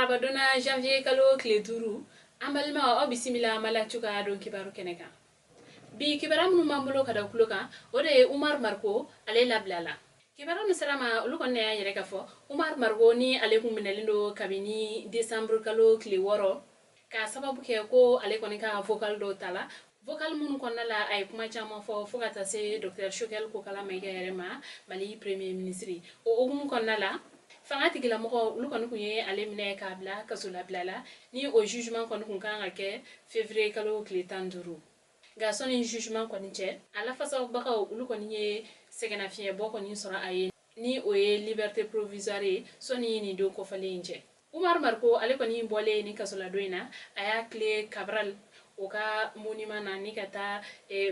Arabadon na janvier kalo tile 5, an balimaw, aw bisimila Mali Actu ka don kibaru kɛnɛ kan. Bi kibaruya minnu b'an bolo ka da tulo kan, o de ye Umar Mariko, ale labilala. Kibaruya min sera ma, olu kɔni y'a yɛrɛ k'a fɔ Umar Mariko ni ale kun minɛlen don kabini décembre kalo tile 6, k'a sababu kɛ ko ale kɔni ka vocal dɔw ta la, vocal minnu kɔnɔna la a ye kuma caman fɔ fo ka taa se docteur Choguel Kokala Maïga yɛrɛ ma, Mali premier ministre. O hukumu kɔnɔna la, fanga tigilamɔgɔ olu kɔni kun ye ale minɛ k'a bila kasolabila la, ni o jugement kɔni kun kan ka kɛ février kalo tile 15. Nka sɔnni jugement kɔni cɛ, a lafasabagaw olu kɔni ye sɛgɛnnafiɲɛbɔ kɔni sɔrɔ a ye, ni o ye liberté provisoire ye, sɔnni nin don kɔfɛlen in cɛ. Umar Mariko, ale kɔni bɔlen ni kasoladon in na, a y'a tile Cabral o ka monument na ni ka taa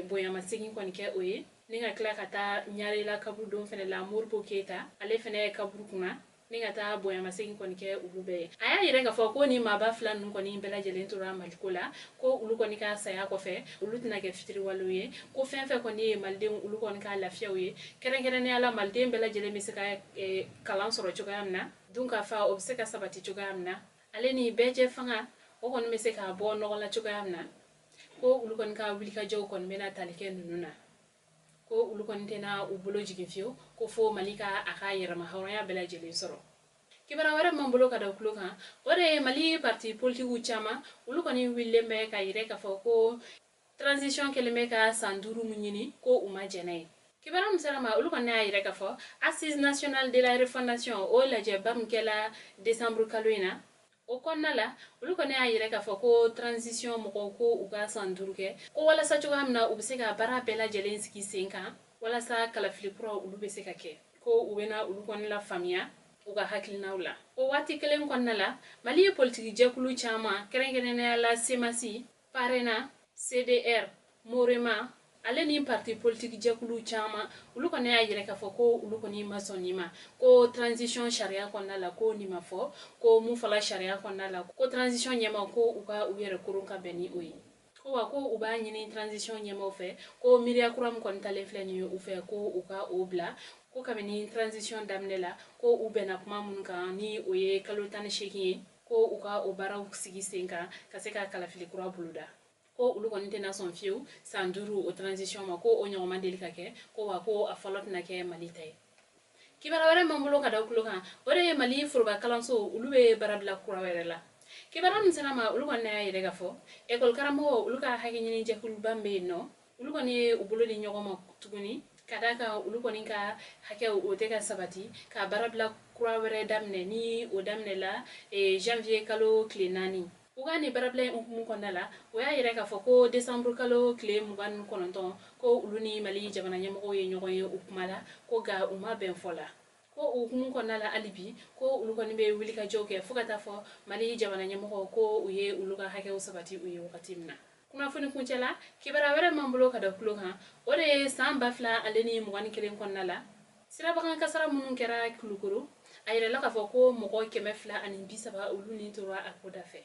bonyamasegin kɔni kɛ o ye, ni ka tila ka taa Ɲarela kaburudon fɛnɛ la, Modibo Keyita ale fɛnɛ kaburu kunna, ni ka taa bonyamasegin kɔni kɛ olu bɛɛ ye. A y'a yɛrɛ k'a fɔ ko ni maaba fila ninnu kɔni bɛɛ lajɛlen tora Maliko la, ko olu kɔni ka saya kɔfɛ, olu tɛna kɛ fitiriwalew ye, ko fɛn fɛn kɔni ye malidenw olu kɔni ka lafiyaw ye, kɛrɛnkɛrɛnnenya la maliden bɛɛ lajɛlen bɛ se ka kalan sɔrɔ cogoya min na, dunkafa o bɛ se ka sabati cogoya min na, ale ni bɛɛjɛ fanga o kɔni bɛ se ka bɔ nɔgɔ la cogoya min na, ko olu kɔni ka wulikajɔw kɔni bɛna tali kɛ ninnu na, ko olu kɔni tɛna u bolo jigin fiyewu, ko fo Mali ka a ka yɛrɛma hɔrɔnya bɛɛ lajɛlen sɔrɔ. Kibaruya wɛrɛ min bolo ka da tulo kan, o de ye Mali parti politikiw caman olu kɔni wulilen bɛ ka yɛrɛ k'a fɔ ko transition kɛlen bɛ ka san 5 min ɲini, ko u ma jɛn n'a ye. Kibaruya min sera ma, olu kɔni y'a yɛrɛ k'a fɔ Assise nationale de la refondation, o lajɛba min kɛla décembre kalo in na, o kɔnɔna la, olu kɔni y'a yɛrɛ k'a fɔ ko transition mɔgɔw ko u ka san 5 kɛ, ko walasa cogoya min na u bɛ se ka baara bɛɛ lajɛlen sigi sen kan, walasa kalafili kuraw olu bɛ se ka kɛ, ko u bɛna olu kɔni la faamuya u ka hakilinaw la. O waati kelen kɔnɔna la, Mali ye politiki jɛkulu caman, kɛrɛnkɛrɛnnenya la CMAS, PARENA, CDR, MOREMA, ale ni parti politique jɛkulu caman, olu kɔni y'a yɛrɛ k'a fɔ ko olu kɔni ma sɔn nin ma, ko transition sariya kɔnɔna la ko nin ma fɔ, ko mun fɔla sariya kɔnɔna la, ko transition ɲɛmaw ko u ka u yɛrɛ koron ka bɛn ni o ye, ko wa ko u b'a ɲini transition ɲɛmaw fɛ ko miiriya kura min kɔni talen filɛ nin ye u fɛ, ko u ka o bila, ko kabini transition daminɛ la, ko u bɛnna kuma minnu kan, ni o ye kalo 18 ye, ko u ka o baaraw sigi sen kan ka se ka kalafili kura boloda, ko olu kɔni tɛna sɔn fiyewu san 5 o transition ma, ko o ɲɔgɔn ma deli ka kɛ, ko wa ko a fɔlɔ tɛna kɛ Mali ta ye. Kibaruya wɛrɛ m'an bolo ka da tulo kan, o de ye Mali foroba kalanso olu bɛ baarabila kura wɛrɛ la. Kibaruya min sera ma, olu kɔni y'a yɛrɛ k'a fɔ ekɔli karamɔgɔw olu ka hakɛ ɲini jɛkuluba min bɛ yen nɔ, olu kɔni ye u bolo di ɲɔgɔn ma tuguni, ka d'a kan olu kɔni ka hakɛw o tɛ ka sabati, ka baarabila kura wɛrɛ daminɛ, ni o daminɛla janvier kalo tile 4. U ka nin baarabila in hukumu kɔnɔna la, o y'a yɛrɛ k'a fɔ ko décembre kalo tile 29, ko olu ni Mali jamana ɲɛmɔgɔw ye ɲɔgɔn ye, u kuma la, ko nka u ma bɛn fɔ la, ko o hukumu kɔnɔna la hali bi, ko olu kɔni bɛ wulikajɔw kɛ fo ka taa fɔ Mali jamana ɲɛmɔgɔw ko u ye olu ka hakɛw sabati u ye wagati min na. Kunnafoni kuncɛ la, kibaruya wɛrɛ m'an bolo ka da tulo kan, o de ye san 2021 kɔnɔna la, sirabakan kasara minnu kɛra Kulukoro, a yɛrɛla k'a fɔ ko mɔgɔ 230 olu ni tora a ko da fɛ.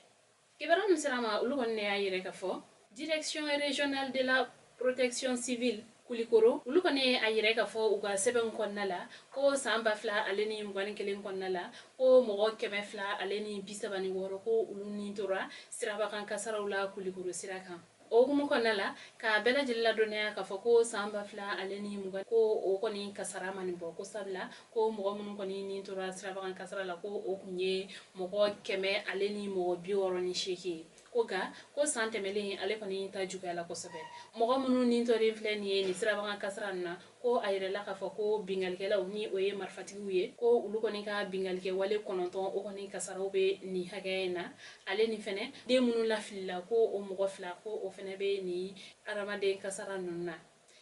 Kibaruya min sera ma, olu kɔni y'a yɛrɛ k'a fɔ Direction régionale de la protection civile Kulikoro, olu kɔni ye a yɛrɛ k'a fɔ u ka sɛbɛnw kɔnɔna la ko san 2021 kɔnɔna la, ko mɔgɔ 236, ko olu ni tora sirabakan kasaraw la Kulikoro sira kan. O hukumu kɔnɔna la, k'a bɛɛ lajɛlen ladɔnniya k'a fɔ ko san 2020, ko o kɔni kasara ma nin bɔ, ko sabula ko mɔgɔ minnu kɔni ni tora sirabakan kasara la, ko o kun ye mɔgɔ 168 ye, ko nka ko san tɛmɛlen ale kɔni ta juguyala kosɛbɛ. Mɔgɔ minnu ni tɔren filɛ nin ye nin sirabakan kasara nin na, ko a yɛrɛla k'a fɔ ko bingalikɛlaw, ni o ye marifatigiw ye, ko olu kɔni ka bingalikɛ wale 9, o kɔni kasaraw bɛ nin hakɛya in na. Ale ni fɛnɛ den minnu lafilila, ko o mɔgɔ 2, ko o fɛnɛ bɛ nin adamaden kasara ninnu na.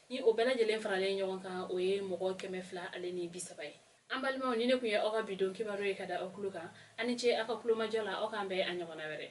Ni o bɛɛ lajɛlen faralen ɲɔgɔn kan, o ye mɔgɔ 230 ye. An balimaw, ni ne tun ye aw ka bi don kibaru ye ka da aw tulo kan. Aw ni ce aw ka kulomajɔ la. Aw k'an bɛn a ɲɔgɔnna wɛrɛ.